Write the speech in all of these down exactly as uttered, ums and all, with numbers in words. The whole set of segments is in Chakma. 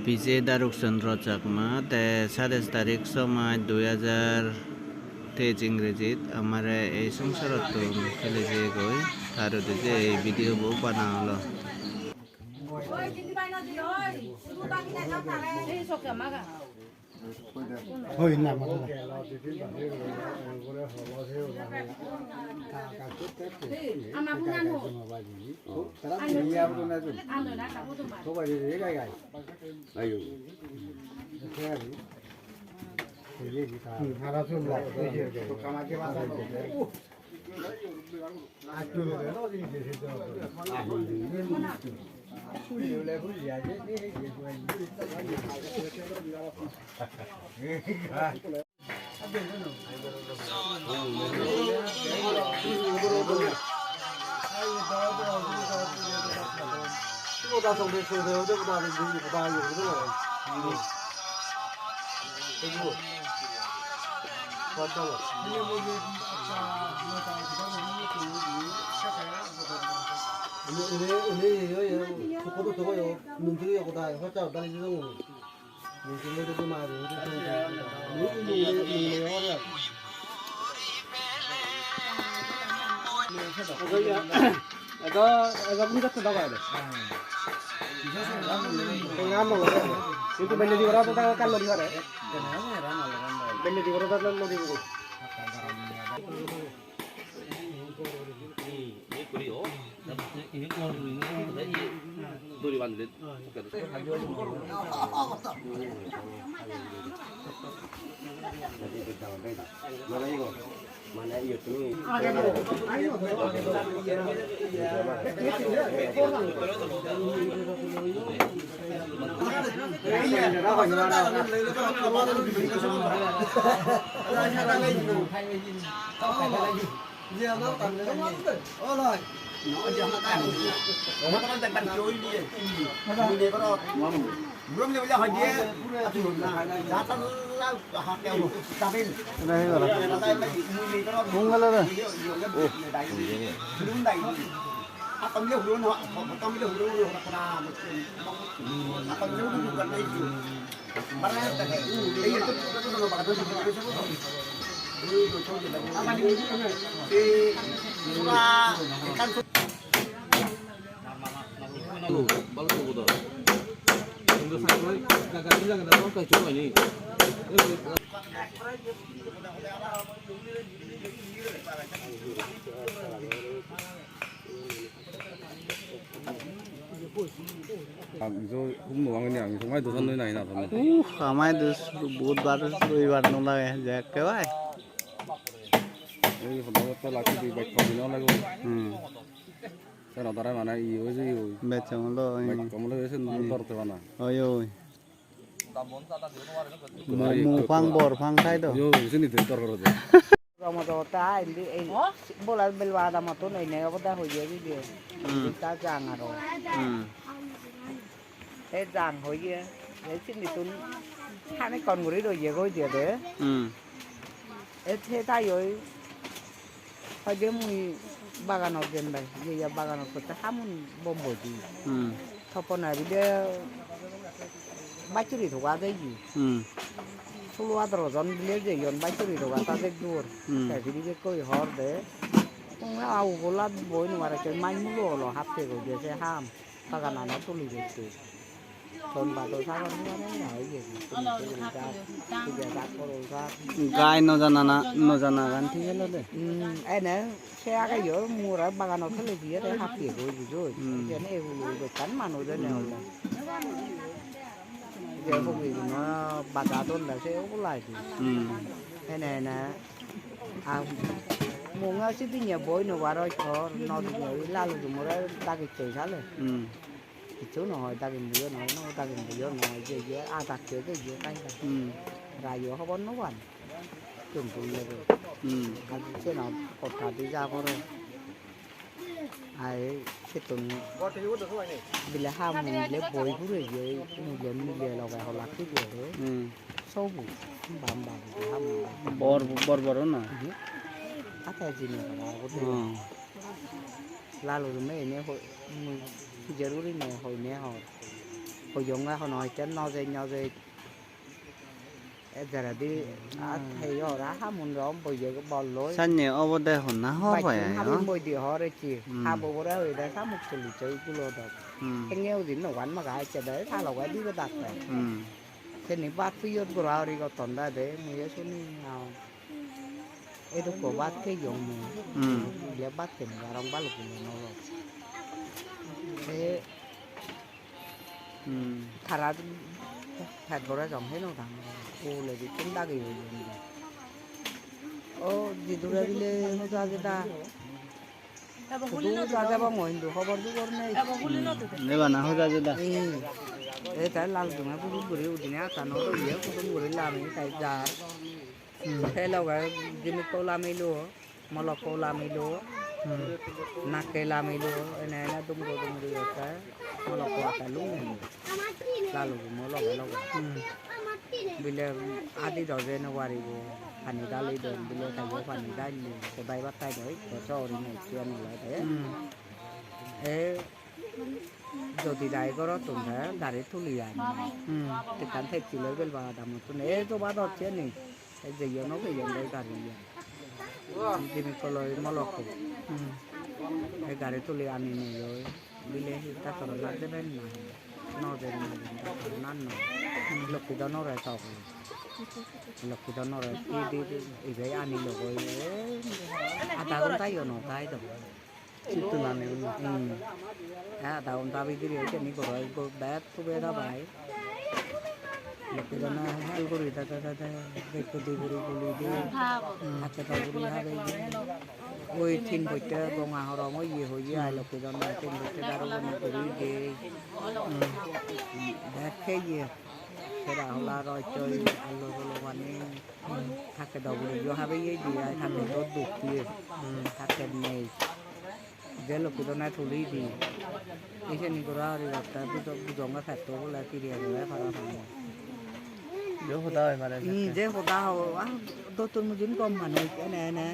P J Daruk Chandra Chakma, te sadais tarik, so mach, dui hajar teis Ingrejit amare ei songsarottun pele jeyegoi, tar uddije ei video bo bana olo. Hintu belle di gora to ta kal lori pare. Belle di gora to lori pare. Dori bandile. Mane iye tumi. Ijo hum no pang ni ami, tomai dosan noi nai na thon. Uh, amai dos budbar robibar no lage, jekke bai. Ei hoda hoda laki di bek kom no lage. Hmm. Sen odare mane iye oi jeye oi. Bek kom lo, oi. Bek kom lo oi sen dor te bana. Oi, oi. Mo, mo pang bor pang thai do. Yo, sini de dor goro de. Romodo ta indi ei bola belwa da moton ei ne oboda hoye video. Hmm. Ta jang aro. Hmm. E jang hoye. E sindi tun hani kon guri roye goi de de. Hmm. E the tai oi. Hoide mui baganot jem bai, je ya baganot potte hamun bombo di. Hmm. Topone bile bachuri toga de ji. Hmm. Sulo adaro jon bile jeyon bachuri toga ta de dur. Hmm. Te bile je koi hor de. Unga au gola boi no mare ke mai mulo olo happe go je se ham. Baganano tuli dette. Ton bado sagon hobare na oye. Gai no janana, no janagan thik elo de. Hmm, ene se age yo mura bagano tole diye re happiye goi bujoi. Hmm. Ene egulo ekkan manuj ene ole. Je hobi guno bada don da se obola idu. Hmm. Ene ene. Ar munga sidinne boi no paroi tor, no dinne oi lalu dumore dagitte sale. Hmm. Hissu no hoi, dagin buyo no hoi, no dagin buyo no hoi, je je adakke je je tai tai. Hmm. Rayo hobor no pan. Tum tum lebe. Hmm. Ar seno hotta di ja pore. Ai settun bile ham mile boi gureye, mile mile loge holak pidey. Hmm. Sobu bam bam ham. Bor, bor bor na? Mhm. Ate jini para guri. Hmm. Lalu rume ene hoi, mui pijer gurinei hoinei hor. Hoyonge hono hoite nojei nojei. Ejeredi at hei ora hamun rom boye bolloi. Sanne obode honna hobor pai. Bacchun ai, habin no? Boide hor ecche. Hmm. Habo bore hoide samuk tuliche gulo dok. Hmm. Henge udin nogan maga ecche de, saloge dibe dakke. Hmm. Seni bat piyot gora ori gotton da de, muiyo suni aong. Edokko bat heyong mui. Hmm. Ile bat hei arong balukko no olo. Te Hmm. Tara pet bore jong hei no dang. Uguredi tin dagi oyon. O jidure bile hoja jeda. Hudu hoja jebong o hintu hobor dubor nei. Hmm. Ebana hoja jeda. Ei, ei tai lal dunga pudum guri udine atano do iye pudum guri lami tai jar. Hmm. Te loge jimikko lamilo, molokko lamilo, hmm, nakke lamilo, ene ene dumro dumri gotte, molokko akke lungilo, lalu gumo loge loge. Hmm. Bile adi do jei no paribo, pani dali don, bile tayo pani dalile, hodai battai do ikko sori nei, siyan olode. Hmm. E Jodi jai gorottun te gari tuli ani. Hmm. Ekkan taxi loi gel ba adamottun. Ei joba dot siyeni. Ei jeyon no peyon doi gari iyan. Jimikko loi molokko. Hmm. Ei gari tuli ani nei oi. Bile hi ta toro lak deben na hi? No den na den ta toro nan no. Hmm. Lokki do nore tok. Lokki do nore hi di di ibe ani logoi. Ei ada ghonta yo no tai do. Sitto nani gulo. Hmm. Te ada ghonta bidire seni goro ekko bek tube da bai. Lokki jone hel guri de, de, de, de, ekko di guri guli de. Hmm. Hakke to guri habe de. Oi tin botte gonga horom oye hoye ai lokki jone tin botte garo gonga guri de. Hmm. Bek heye. Sera hola roi toi alu solo pani. Thakke do guri yo habe ye di ai, thakke do duk ye. Hmm. Thakke nei. Je lokki do nai tuli di. Iseni gora gori gotte bujo-, bujonge petto bole pire bole para pang. Je hoda hoi pare. Hmm, je hoda ho-, ah, dottor mujim gom manuj ene ene.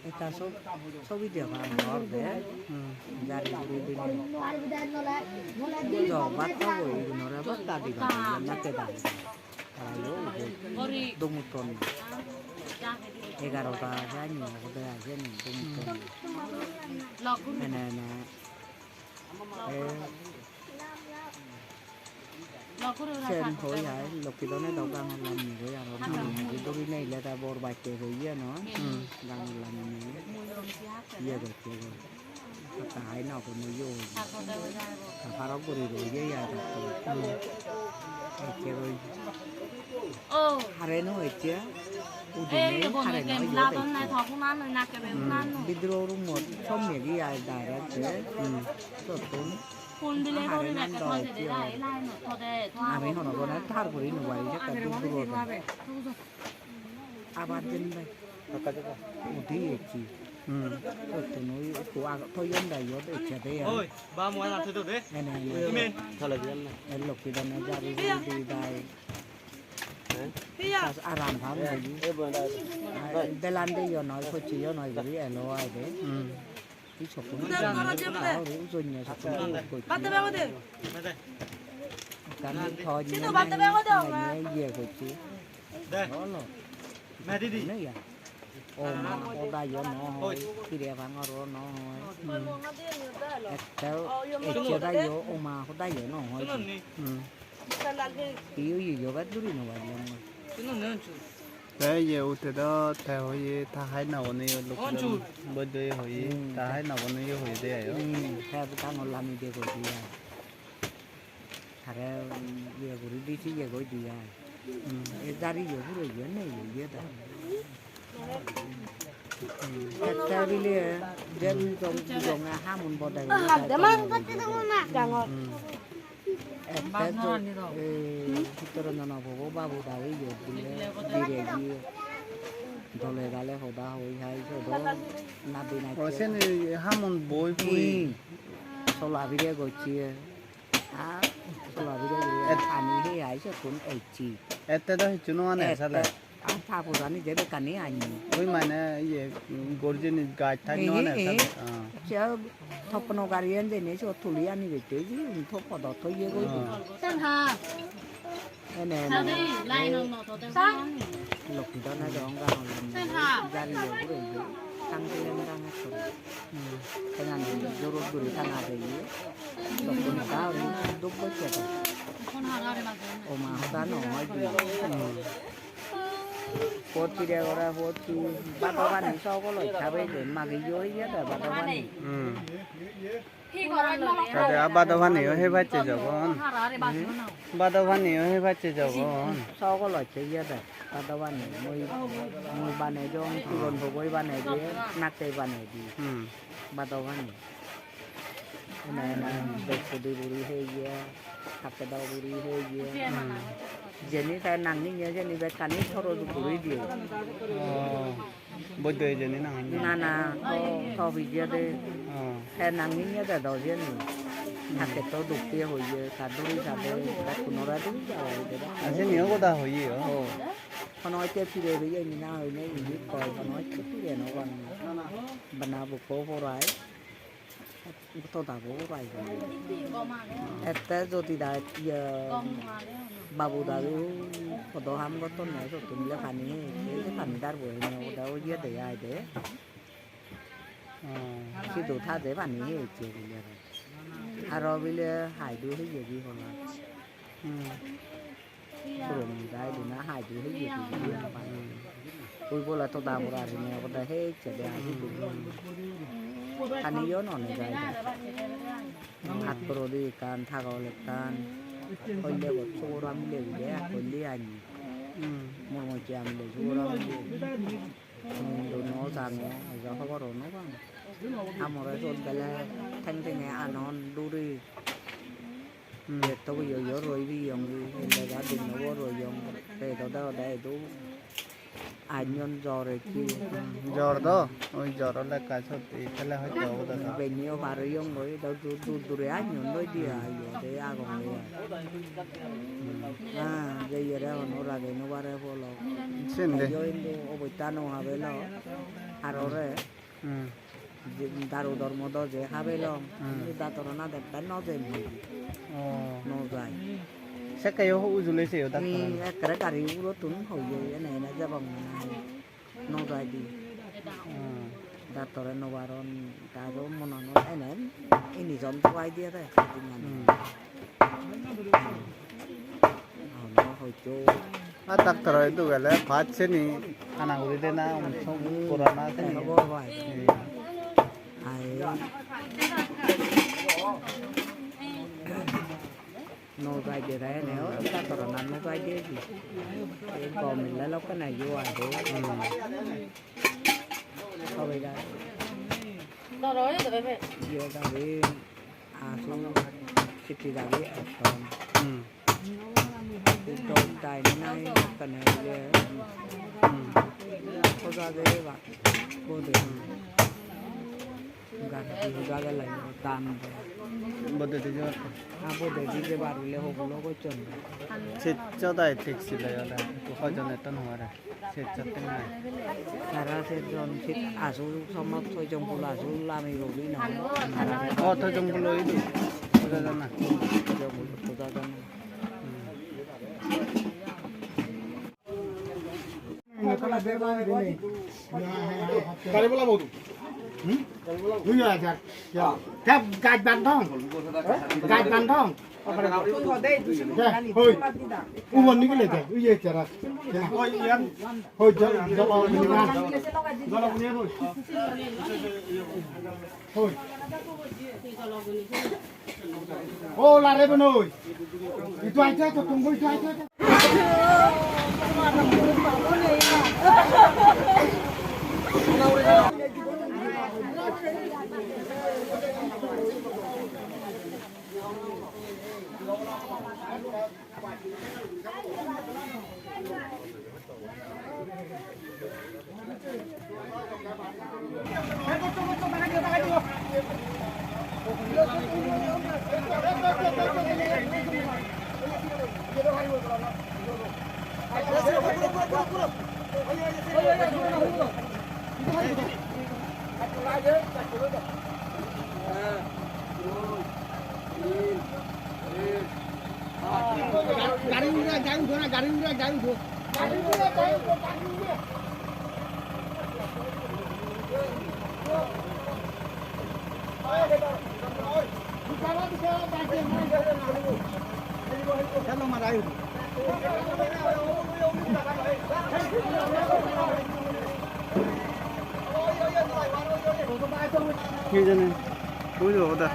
Ekka sob-, sobi de pang hor de. Hmm. Jari guri dini. Jo, bhat habo, igunore bhat ta diba, na ke da. Tara yo uje. Dumutton. Egarota jani obode ai jani dumutton. Ene ene. Eh, sen hoi ai, lokki done do gangor lammi goi aro mari mari duri neile ta bor bacche hoye no. Hmm. Gangor lammi. Iye gocche goi. Ta hai no kono yo. Ta farok guri roye ya ta. Hmm. Ecche goi. Oh. Hare no ecche. Udine hare no yo ecche. Hmm. Bidro room ot som megi ai direct. Hmm. Sottun. Hare nan do ecche. Ami hono gone tar guri no pari, sekke dur dur ode. Abar jempai. Udi ecche. Hmm. Sottun oi ekko ag-, toyon da iyot ecche de ai. Oi, ba mo ana thedo de. Ene, ene. Imen. Tole diyan na. E lokki done jari jari di dai. He? Aram ham hoyi. E bo da. Ai, belan de yo noi, pocche yo noi guri elo ai de. Hmm. Ei sokkun ujonne sokkun pocche. Batte bego de. Ekkan thoj niye iye gocche. De. Olo. Medi di. Ne ya. O ma hoda yo no hoi, pire bangor o no hoi. Hmm. Ekka ecche da yo, o ma hoda yo no hoi. Hmm. Iyo iyo yo ba duri no ba yo. Te ye ute do te hoye ta hai na bone yo lok. Boido ye hoye ta hai na bone yo hoye de ayo. Hmm. Te bu tangol lami de goi de ai. Tare, um, iye guri di, se iye goi di ai. Hmm. E jari iye puro iye nei, iye da. Hmm. Ekka bile, jen jong, jonge hamun bodai. Ah, de man gotte de na, dangor. Hmm. Ekka jo, eh, Chittaranjana bobo babu dagi iye bile, dire iye. Dole dale hoda hoi hai, sodo nadi nacche. O, sen hamun boi puri. Hmm. Sola bire gocche. Ah, sola bire guri pani he ai sekkun ecche. Ette do hissu no ane sale. Ar ta pujani je bekkani anni. Oi mane iye, um, gor jinis gaj thaj no ane, eh, eh. Sabe? Ah. Se toppono gariyan jeni siyot tuli ani gette ji, um, to podot toye goi di. Ah. Ene, ene. Lokki done dong gangolani. Gari loi guri je. Tang diye merang ekko. Hmm. Tengani jorot guri tanga de ye. Lokki neta oi duk gocche de. O ma hoda no hoi di. Hmm. Pot pire gore, pot pi, bado pani sogol oi thabe je, magi yo iye de bado pani. Hmm. Tade a bado pani o he bacche jogon. Hmm? Bado pani o he bacche jogon. Sogol oi che iye de, bado pani. Mui, mui banei dong, sigon bogoi banei de, nakke banei de. Hmm. Bado pani. Ene ene bek pudi guri heye, hakke do guri heye. Hmm. Jeni te nang ninye jeni bekkani soroj guri diye. Oh, boiddo jeni nang ninye. Na, na, to, to pijede. Oh. Te nang ninye de do jeni. Hmm. Hakke to dukke hoye, ta duri sade, bekkunore duri sade. Asini o goda hoye, oh. Oh. Hono ite pire beye ni na hoine, ini koi, hono ite pire no gong. Bana bukko porai. Todabo bai. Ette jodi da, iya, babu dagi podo ham gottonne, sottun bile pani hei, ei pani darbo hei, oda oye de ai de. Hmm. Sidu thade pani hei ecche bile. Aro bile haidu heye di hola. Hmm. Puron jai dina hai di heye di heye abar. Ui bola to dabor arinei obode hecche de aji dun. Pani yo no nejai de. Attorodi ekkan, tagol ekkan. Holle bot sugor amile guri ek holle anni. Mor mojje amile sugor amile. Hintu no jangor, ejo hoboro no pang. Amore sot gele theng thenge anon duri. Hmm. Etto yo yo roi piyong, lega dinnobo roiyong, redo degode idu. Anyon jor ecche. Hmm, jor do, oi jor ole ekka sot ei tele hoito obo do. Bennyo par oyong goi, do dur dur dure anyon loi diya, hmm, iyo de agon de. Hmm. Ha, je iyere hono rage no pare polo. Sen de. Iyo indi obosta no habelo. Arore. Hmm. Je daru dormo do je habelong, hmm, hintu dattoro na dekte no jem hoye. Oh. No jai. Sekkeyo ujule seyo dattoro. Hmm, ekkere gari ugurottun hoye ene ene jebong na. No jai di. Hmm. Dattore no paron, ta do monanot ene ini jon tugai diye de, dinani. Hmm. Aa, doctor-o idu gele bhat seni ana guri dena, um, sob purana seni. Ei. No jai de ene, o doctor-o na no jai de ji. Ei gom ille lokkene yo age. Hmm. Hobe jai. Yo jai. Asu siti dagi ekdom. Hmm. Ekdom time nai ekkene ye. Hmm. Hoja de ba. Bode. Gatti hoja de lai dan de. Bode de jor. Ha bode de je bar bile hogulo gocchon. Sechcho dai thik sile ole. Hojon etton hore. Sejjon tenga ai. Tara sejjon, se asul somot soijon pul asul lami guri na. O, soijon pul oi di. Soijon pul, soijon pul. Kali bola bodu. Hmm? Iya, ya. Ya. Gaj bandong. Gaj bandong. Hoi. Ubon nigile de, uye chara. Hoi, iyan. Hoi, jol, jol, jol, jol, hoi. Hoi. O, lare benoi. Itu aja, itu tunggu, itu aja. Hi jani? Bui do hoda.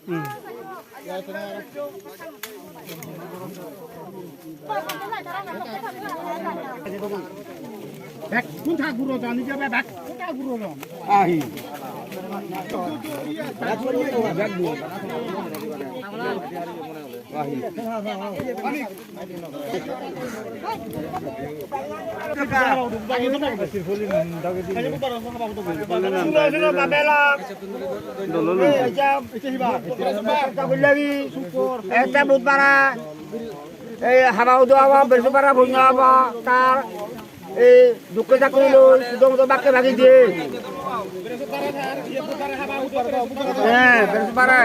Hmm. Bekkun ta guro don, ije be bekkun ta guro don. Ahi. Ekta budbara, ei haba udo haba, bersubara bhunya haba, tar ei dukke dakku loi, sudo mudo bakke bagi diye. He, bersubara.